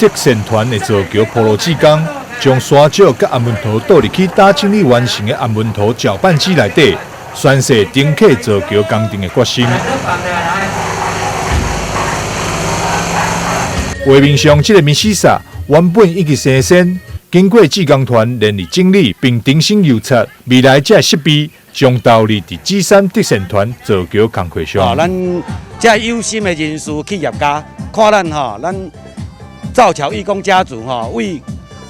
德善團的造橋鋪路志工，將沙石佮頷文塗倒入去打整理完成的頷文塗攪拌機內底，宣示重啟造橋工程的決心。畫面上這个密西薩原本已經生鉎，經過志工團連日整理並重新油漆，未來這設備將投入佇芝山德善團造橋工課上。咱這有心的人士、企業家，看咱吼，咱造橋義工家族吼，為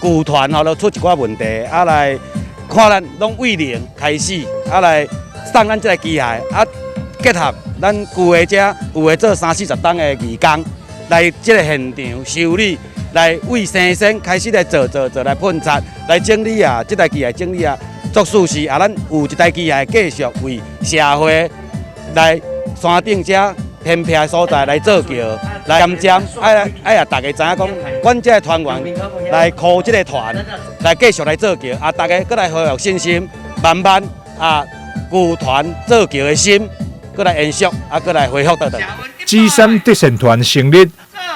舊團吼，都出一寡問題，啊來看咱攏為零開始，啊來送咱這个機械，啊結合咱舊的這有的做三四十冬的義工，來這个現場修理，來為生鉎開始來做做做來噴漆，來整理啊，這台機械整理啊，做事是啊，咱有一台機械繼續為社會來山頂這偏僻的所在來造橋，來減針，愛愛啊！大家知影講，阮這个團員來箍這个團，來繼續來造橋，啊！大家閣來恢復信心，慢慢啊，舊團造橋的心，閣來延續，啊，閣來恢復倒轉。芝山德善團成立，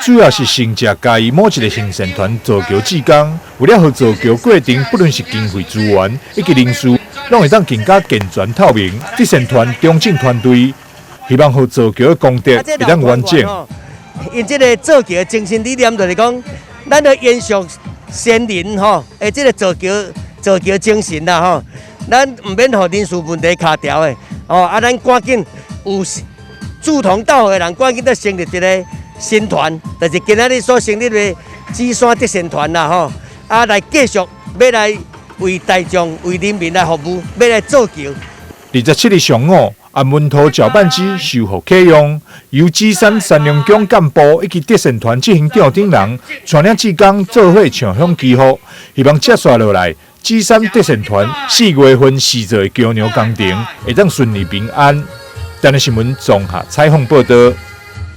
主要是承接嘉義某一个行善團造橋志工，為了予造橋過程，不論是經費資源以及人事，攏會當更加健全透明。德善團中正團隊希望予造橋的功德會當完整。𪜶這个造橋的精神理念就是講，咱著延續先人吼，的這个造橋精神啦吼，咱毋免予人事問題卡牢的，哦啊，咱趕緊有志同道合的人，趕緊閣成立一个新團，就是今仔日所成立的芝山德善團啦吼，啊來繼續欲來為大眾、為人民來服務，欲來造橋。27日上午，頷文塗攪拌機修復啟用，由芝山山隆鄉幹部以及德善團執行長等人，帶領志工做伙唱響祈福，希望接續落來，芝山德善團4月份試做的橋梁工程會當順利平安。台南新聞綜合採訪報導。